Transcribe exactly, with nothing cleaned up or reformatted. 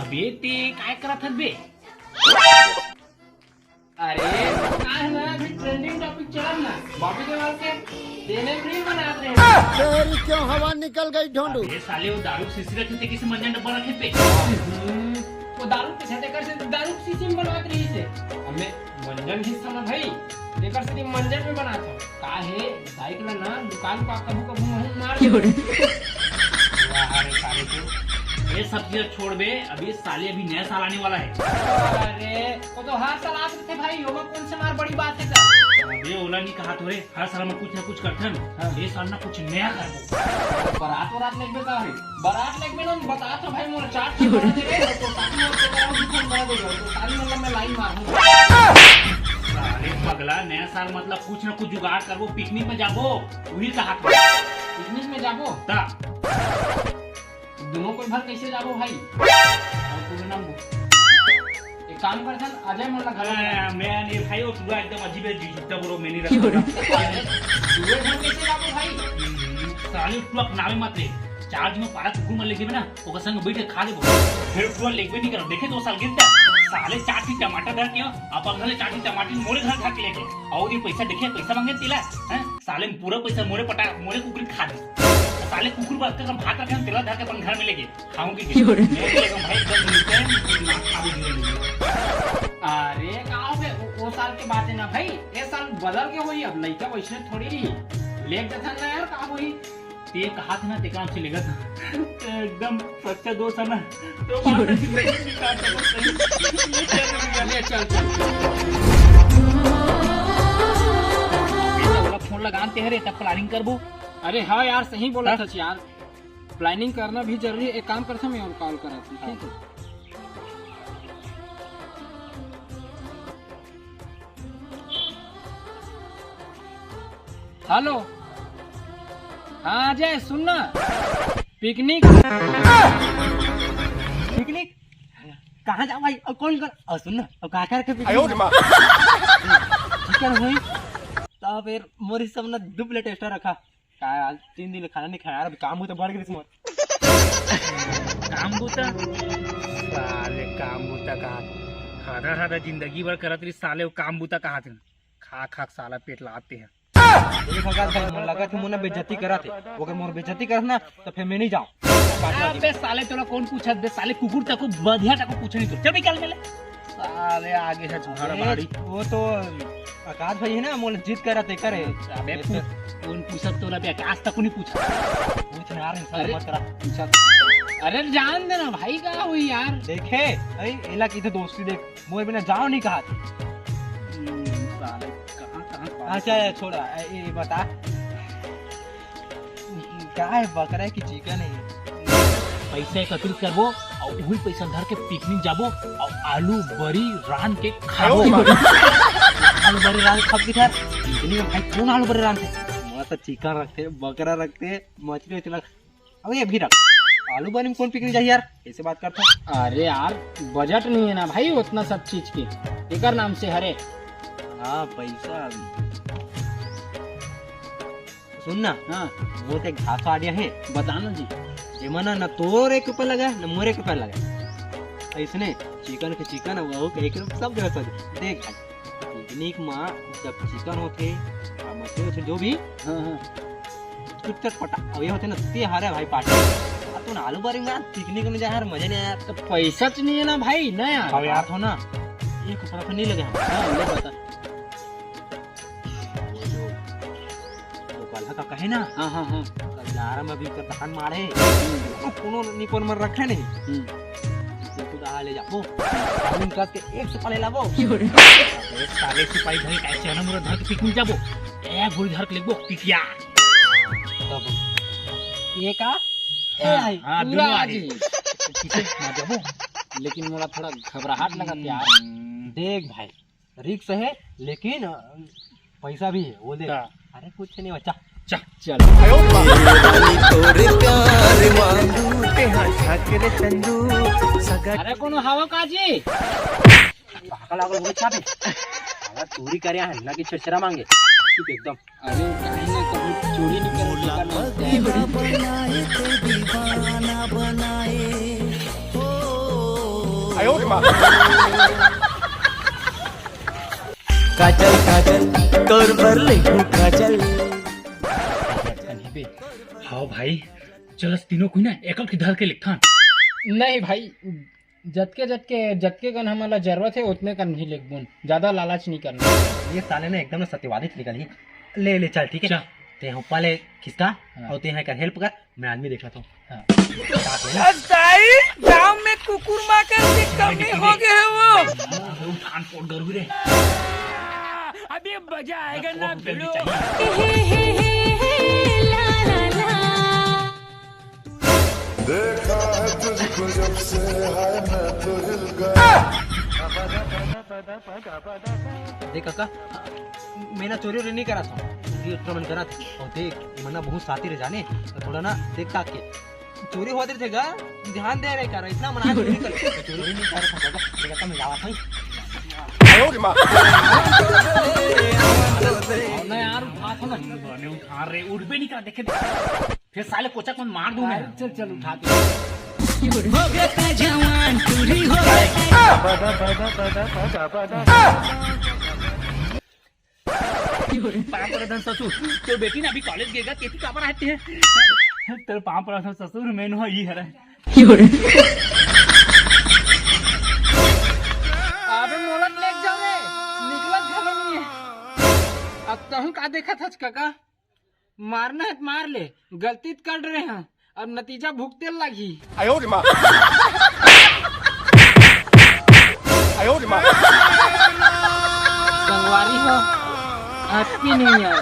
बेटी, काय करत हस बे? अरे, काय ना, अभी ट्रेंडिंग टॉपिक चलत ना, बॉबी देओल के देने में रील बनात रहे। तेरी क्यों हवा निकल गई ढोंडू? अबे साले, वो दारू के शीशी रखे थे, किसी मंजन डब्बा रखे थे। हम्म, वो दारू के साथ एकर से दारू के शीशी में बनवात रही से। हमें मंजन ही था ना भाई, एकर से मंजन में बनात हूँ। का हे, बाइक ला ना लुका लुका कभू कभू महूं मार दे। वाह रे साले तू, ये सब चीज छोड़ बे, अभी साले अभी नया साल आने वाला है। अरे, वो तो हर साल आत रहिथे भाई, ओमा कौन से मार बड़ी बात है का? अबे ओला नहीं कहा तो रे, हर साल में कुछ ना कुछ करथन। हाँ। ये साल ना कुछ नया करबो। बारात वारात लेगबे का भाई? बारात लेगबे ना, बता तो भाई, मोर चाट के बना देबे, तो साथ में और तेरा भी फोन बना देबे, तो सारी मतलब मैं लाइन मारूंगा। साले पगला, नया साल मतलब कुछ ना कुछ जुगाड़ करबो, पिकनिक में जाबो, वही कहा था। पिकनिक में जाबो? ता। दोनों कोई भर कैसे जाबो भाई? और पूरे नाम बो-, एक काम करथन, अजय मन ला घर में। हाँ, मैं नहीं भाई, वो पूरा एकदम अजीब है, झूठा बोलो, मैं नहीं रखूंगा। दूए घर कैसे जाबो भाई? हम्म, साले तू अपना नाम मत ले। चार दिन में पारा कुकुर मन लेके ना, ओकर संग बैठ के खा लेबो। फिर तू लेगबे नहीं करो, देखे तो साल गिरता। साले चार ठी टमाटर धर के, अपन घर ले चार ठी टमाटर मोरे घर धर के लेके। और ये पैसा देखे, पैसा मांगे तेला, हैं? साले पूरा पैसा मोरे पटा, मोरे कुकुर खा दे। साले कुकुर बात कर, भात रखे हम तेला धर के अपन घर में लेके। खाऊंगी कि? क्यों रे? मैं तो एकदम भाई एकदम मिलते हैं, ना खाओ धीरे धीरे। अरे, का हो गए? वो, वो साल के बात है ना भाई, ये साल बदल के होई, अब लइका वैसने थोड़ी रही। लेट जथन ना यार, का होई? ते कहा था ना, ते काम से लेगा था। ते एकदम सच्चा दोस्त है ना, तो बात ऐसी लगी कि काट दो, सही। ले चल, चल, चल। ये तो ओला फोन लगान ते हरे, तब प्लानिंग करबो। अरे हाँ यार, सही बोला हाँ? था यार। प्लानिंग करना भी जरूरी है। एक काम करता हूँ, मैं और कॉल करा था, ठीक है? हेलो, हाँ अजय, सुन ना, पिकनिक। पिकनिक? कहाँ जाओ भाई? और कौन कर? और सुन ना, और कहाँ करके पिकनिक? आयो रे माँ। ठीक है ना भाई? तो फिर मोरी सब ना दो प्लेट एक्स्ट्रा रखा। का आज तीन दिन खाना नहीं खाया यार, अभी काम होता बढ़ गई मोर। काम बूता? साले काम बूता कहा, आधा आधा जिंदगी भर करत रही साले, वो काम बूता कहा थे, खा खा के साला पेट लाते हैं। एक भगत भाई, मोर लगा थे मोर ना बेइज्जती करा थे, अगर मोर बेइज्जती करत ना तो फिर मैं नहीं जाऊँ। अबे साले तोला कौन पूछत बे साले, कुकुर तको बधिया तको पूछे नहीं तो, चल निकल मेले। साले आगे है तुम्हारा ए, बाड़ी। वो तो आकाश भाई है ना, मोला जिद करा ते करे। अबे ये पू-, तो कौन पूछत तोला बे, आकाश तक नहीं पूछा। पूछ ना यार, इंसान अरे, मत करा। पूछा। अरे जान देना भाई, का हुई यार? देखे, अरे एला की तो दोस्ती देख, मोर बिना जाओ नहीं कहा। हम्म, साले, कहाँ, कहाँ पागल अच्छा, कर छोड़ा, ए, ये बता। का है, बकरा है कि चिकन है? पैसा एकत्रित करबो और वही पैसा धर के पिकनिक जाबो और आलू बरी रांध के खाबो। आलू बरी रांध खाब किधर? पिकनिक में भाई कौन आलू बरी रांधथे? मस्त चिकन रखथे, बकरा रखथे, मछली उछली रख। अब ये भी रख। आलू बरी में कौन पिकनिक जाही यार? कैसे बात करता? अरे यार, बजट नहीं है ना भाई उतना सब चीज के। एकर नाम से हरे। हाँ, पैसा। सुन ना, हाँ। वो तो एक घास आइडिया है। बता ना जी। जेमा ना, ना तोर एक रुपया लगा, ना मोर एक रुपया लगा। ऐसने चिकन के चिकन, वो के एक रुपया, सब जगह सब। देख भाई, पिकनिक में जब चिकन होथे, या मछली होथे, जो भी, हाँ, हाँ। चुटचट पटा, अब ये होथे ना, ते हरे भाई पार्टी। अब तो ना आलू बरी में पिकनिक में जा यार, मजा नहीं आया। तो पैसा तो नहीं है ना भाई, ना यार। अब यार हो ना, एक रुपया तो नहीं लगे हम। हाँ, ले बता। वो जो, जो काला का कहे ना, हाँ, हाँ, हाँ। कल ग्यारह में भी कर धान मारे, हम्म। तो कोनो निकोन मर रखे नहीं। हम्म। तो तू दहा ले जाबो, हम कस के एक सौ पाले लाबो। अरे साले सिपाही धर के, ऐसे ना मुरा धर के पिकनिक जाबो। ए, गोली धर के लेबो, पिटिया। तब ये का? ए हाँ, भाई, हाँ, पूरा दोनों आ आगे। गई। पीछे ना जाबो। लेकिन मोला थोड़ा घबराहट लगत यार। हम्म। देख भाई, रिस्क है, लेकिन, अ, पैसा भी है, वो दे। हाँ। अरे, कुछ नहीं बच्चा। चा, चल। तोरे प्यार मांगू, ते हाँ झाके रे चंदू, सगा अरे, कोनो हवा का जी? पागल आगल हो गया बे? अगर चोरी करे है ना कि छेरछेरा मांगे, चुप एकदम। अरे, कहीं ना कहीं चोरी नहीं करे तो करना। बनाए ते दीवाना बनाए, हो। काजल काजल तोर बर लेहूं काजल। कन्ही बे, हाव भाई, चलस तीनों कोई ना एकल के धर के लिखथन। नहीं भाई, जतके जतके जतके कन हमन ला जरूरत हे ओतने कन ही लिखबुन, ज्यादा लालच नहीं करना। ये साले ना एकदम ना सत्यवादी निकल ही। ले ले चल, ठीक है। चल। ते ऊपर ले खिसका। हाँ। और ते यहाँ कर हेल्प कर, मैं आदमी देख लेता हूँ। हाँ। गांव में कुकुर माकर की कमी हो गए है वो। उठान पोट गरु रे। अभी मजा आएगा ना भिड़ू। देखा है तुझको जब से, हाय मैं तो हिल गया। देख काका, मैं ना चोरी वोरी नहीं करा था, ये उतना मन करा था। और देख, ये मना बहुत साथी रे जाने, तो थोड़ा ना देख ताक के चोरी होते थे गा, ध्यान दे रहे करा, इतना मना चोरी कर, चोरी नहीं कर सकता, देखा मैं जावा था। ना यार, उठा था ना, उठा रे, उठ भी नहीं करा, देखे। फिर साले कोचक में मार दूं मैं। चल, चल, उठा के। हो गया था जवान, टूरी हो गया। पाँव पड़थन ससुर, तोर बेटी ना अभी कॉलेज गेगा, केती काबर आते हैं? तेरे पाँव पड़थन ससुर, मैं नो ही हरे। अबे मोला लेके जाओ रे, निकलत घलो नहीं है। अब तहूं का देखत हस काका? मारना है तो मार ले, गलती तो कर रहे हैं, अब नतीजा भुगते लगी। आयो रे माँ। आयो रे माँ। संगवारी हो, अटकी नहीं है।